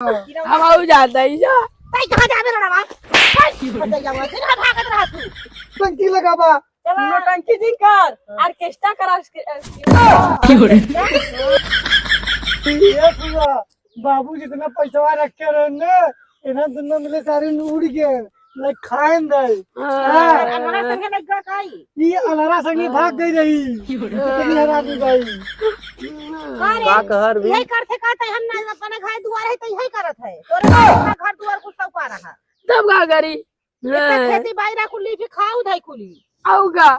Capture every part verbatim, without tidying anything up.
हम आऊ जाता ही जा। तई कहाँ जाबे रे बाबा? हट जावा, फिर भागत रहा तू। टंकी लगाबा। चला। नौटंकी जिन कर, ऑर्केस्ट्रा कर, ऑर्के-, ये पूरा बाबू जितना पैसवा रखे रहे ना, इन्हें दुनो मिले सारे उड़ गए, लाइक खाएं दे। हाँ। हाँ। अनहरा संगे लग गया काई? ये अनहरा संगे भाग गई रही। कितनी हरामी भाई। का रे? का कहर भी? यही करते का तै हम ना अपने घर दुआर है तो यही करत है। तोरे घर दुआर कुछ सब पा रहा। तब का करी? इतना हाँ। खेती बाई रा कुली भी खाऊ धाई कुली। आऊ का?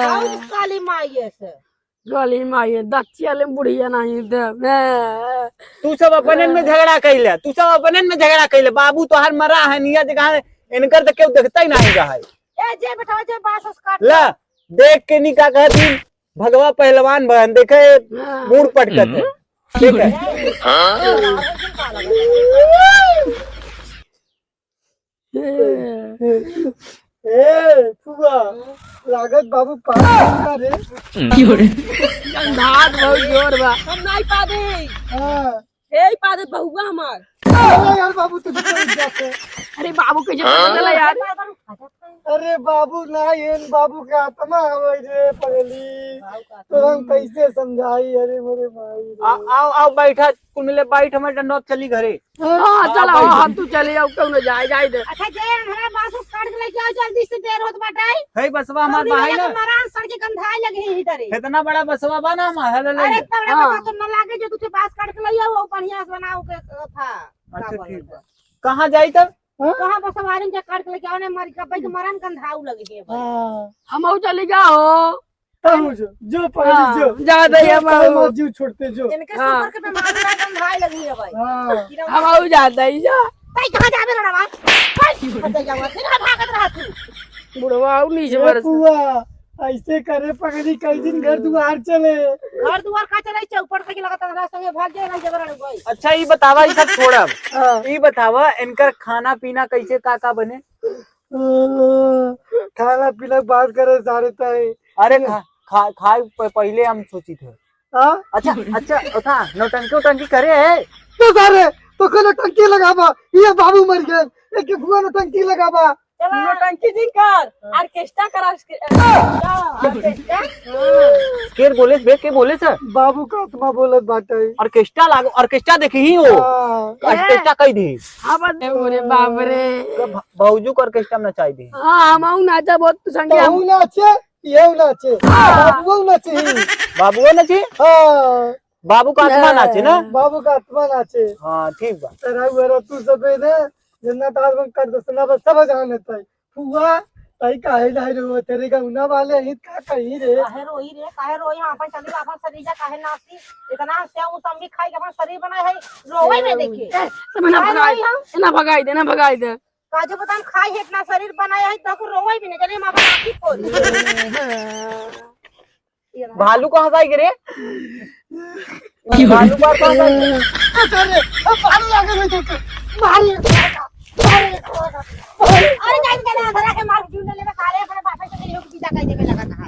आऊ इस काली माई ऐसे। काली माई है, दच्चिया ले बुढ़िया नहीं दे। मैं तू सब अपने में झगड़ा कैले, तू सब अपने में झगड़ा कैले। बाबू तोहार मरा है, निया जगह इनकर तो केहू देखता ही नहीं रहा है। ए, जे बेटा, जे बांस उस काट ला, देख के नी का कहती, भगवा पहलवान बहन, देखे हाँ। मूड़ पटकत है। हम्म। देखे? हाँ। ए, फुआ, लागत बाबू पागल बा रे। अंधार बहुत जोर बा। हम नहीं पादे। हाँ। ए, पादे बहुआ हमार। अरे यार बाबू, तू कितना उठ जाते? अरे बाबू, कैसे पता चला यार? अरे बाबू, ना, एन बाबू के आत्मा हवे रे पगली। तो हम कैसे समझाई? अरे मोरे माई रे। आ-, आओ, आओ, बैठा, कुल मिले बैठ, हमारे डंडौत चली घरे। हाँ, हाँ, चला, बैठ। हाँ, तू चले जाओ, क्यों ना जाए, जाए दे। अच्छा, जे हमरा बांस उस काट के लेके आओ, जल्दी से, देर होत बाटे। है बसवा हमार हमनी बाहर लोग ना। के मरान सड़ के गंधाए लगे ही इधर ही। इतना बड़ा बसवा बा ना हमार, हेले ले अरे, ले। इतना बड़ा हाँ। बसवा तो न लागे, जो तुझे बांस काट के ले आओ, वो बढ़िया से बनाओ के, अ, था। अच्छा, का बोले ठीक बा। कहाँ जाई तब? हाँ? कहाँ बसवा आदमी के काट के लेके आओ, ने मर के, भाई के मरान गंधाऊ लगे ही भाई। हाँ। हम चले जाओ। तब जो, जो पहले हाँ, जो, जा दे जो हम पहले आओ। मत जो छोड़ते जो। इनके हाँ। शुगर के बीमारी ना गंधाए लगी है भाई। हाँ। हम आऊ जाता ही जा। तई कहाँ जाबे रे बाबा? हट जावा, फिर भागत रहा तू। बुढ़वा आऊ नीचे ये बरस। फुआ, ऐसे करे पगली, कई दिन घर दुआर चले। घर दुआर का चले, चौपट के लगा तहरा संगे भाग जाए, नहीं जबर भाई। अच्छा, ई बतावा, ई सब छोड़ा। हाँ। ई बतावा, इनकर खाना पीना कैसे, का का बने? खाना पीना के बात करे सारे ताई। अरे खा, खा, खाए प-, पहिले हम सोची थे। हाँ? अच्छा, अच्छा, उठा, नौटंकी उटंकी करे है? तो सारे, तो को नौटंकी लगाबा, ये बाबू मर गए, एक के फुआ नौटंकी लगाबा। चला। नौटंकी जिन कर, ऑर्केस्ट्रा कर, ऑर्के-, ऑर्केस्ट्रा। केर बोले बे, के बोले सर? बाबू का आत्मा बोलत बाटे। ऑर्केस्ट्रा लागो, ऑर्केस्ट्रा देखी ही हो। हाँ। ऑर्केस्ट्रा कही दी। हाँ, बात है, मोरे बाप रे। तो भ-, भौजू को ऑर्केस्ट्रा में नचाई दी। हाँ, हम आऊ नाचा बहुत संगे हम। तू नाचे, ये नाचे। हाँ। बाबुओ नाचे। बाबुओ नाचे? हाँ। बाबू का आत्मा नाचे ना? बाबू का आत्मा नाचे। हाँ, ठीक बा। तेरा हुआ तू सबे ना, जितना तार बन कर दसना बस सब जान लेता है। फुआ, ताई काहे नाही रो? तेरे गौना वाले ही का कही रे? काहे रोई रे? काहे रोई? हम अपन चली, अपन शरीर जा काहे नासी? इतना से उ तम्बी खाई के अपन शरीर बनाए है, रोवे में देखे। ए, ए, ना काहे भगाई, रोई हम? ए, ना भगाई दे, ना भगाई दे। काजू बादाम खाई है, इतना शरीर बनाए है, तो को रोवे भी नहीं, चलिए हम अपन आँखी खोल। भालू कहाँ से आई रे? भालू बार कहाँ से आई? अरे, भालू आ गया, भालू, भालू। अरे, जाइन के ना, धरा के मार, जीव ले लेबे, साले, अपने बापे से तेरी होगी, पीछा कर देबे लगा था।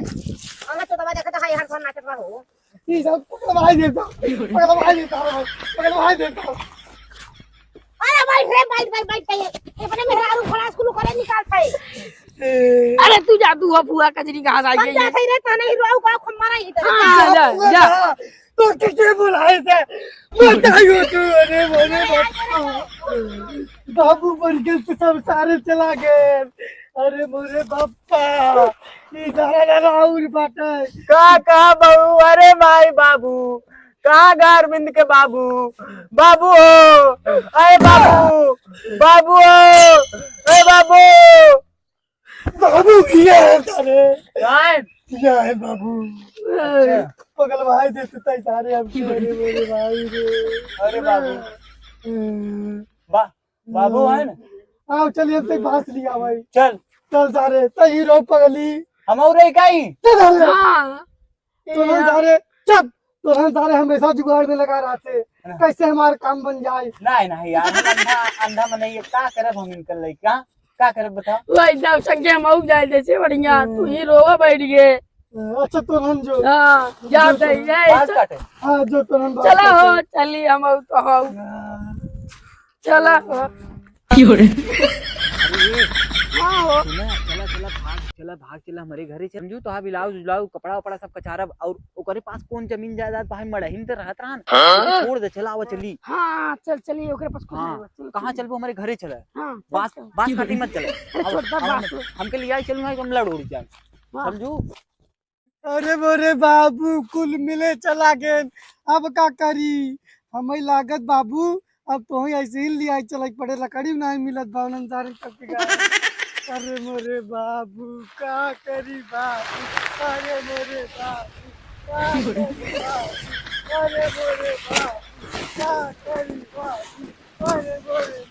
अंगत तो दबा देखा था, हर घर नाचत रहो। ई सब पकड़वाई देता, पकड़वाई देता, पकड़वाई देता। अरे, बैठ रे, बैठ, बैठ, बैठ, बैठ। अपने मेहरारू खड़ा स्कूल करे निकाल था। अरे तू जा, तू हो फुआ कजरी कहाँ से आई हम है ये? जाते ही रहता नहीं, रोऊ का खूब मारा ही था। हाँ, जा, जा। तो किसे बुलाए थे? बताइयो तू, अरे मोरे बाप। बाबू मर गए तो सब सारे चला गए। अरे मोरे बापा, ये सारा ना राहुल बाटे। का, का बाबू? अरे माई बाबू, का गारविंद के बाबू? बाबू हो, अरे बाबू, बाबू हो, अरे बाबू। बाबू किया है सारे? कौन? किया है बाबू? अच्छा। पगलवाई देते ताई सारे हमके, अरे मेरे भाई रे। अरे बाबू। हम्म। बा-, बाबू है ना? आओ चलिए, हम तो बांस लिया भाई। चल। चल सारे, तो हीरो पगली। हम और रही काई? चल सारे। हाँ। तुरंत सारे, चुप। तुरंत सारे हमेशा जुगाड़ में लगा रहते। हाँ। कैसे हमारा काम बन जाए? नहीं, नहीं यार, हम अंधा, अंधा में नहीं है। का करब हम इनकर लइका? का करब बताओ? वही सब संगे हम आऊ जाए जैसे बढ़िया, तू ही रोवा बैठ गए। अच्छा, तोरहन जो। हाँ, जा जो दे, तोरहन। ये बांस तो काटे। हाँ, जो तोरहन बांस चला हो, काटे। चली हम आऊ तो हो। हाँ। चला हो। अरे, हाँ हो। सुना, चला, चला, भाग, चला, भाग, चला, हमरे घरे चल। समझू, तो हाँ, ब्लाउज, उलाउज, कपड़ा, उपड़ा सब कचारब, और ओकरे पास कौन जमीन जायदाद बा, मड़ही में तो रहत रहन। हाँ? छोड़ दे, चला, आवा, चली। हाँ, चल, चली, ओकरे पास कुछ हाँ, नहीं बा, चल, कहाँ चल। चलबो, हमरे घरे चला। हाँ, चल, बांस, चल। बांस काटी मत चला। अरे, अब, छोड़, अब बांस। हम, हमके लियाई चलू ना, हम लड़ उड़ जाए। हाँ। समझू? अरे मोरे बाबू, कुल मिले चला गेन, अब का करी? हमें लागत बाबू, अब तोही ऐसे ही लियाई चले के पड़े, लकड़ी नहीं मिलत बा उन्हन सारे सबके गाँव। अरे मोरे बाबू, का करी बाबू? अरे मोरे बाबू, का करी बाबू? अरे मोरे बाबू, का करी बाबू? अरे मोरे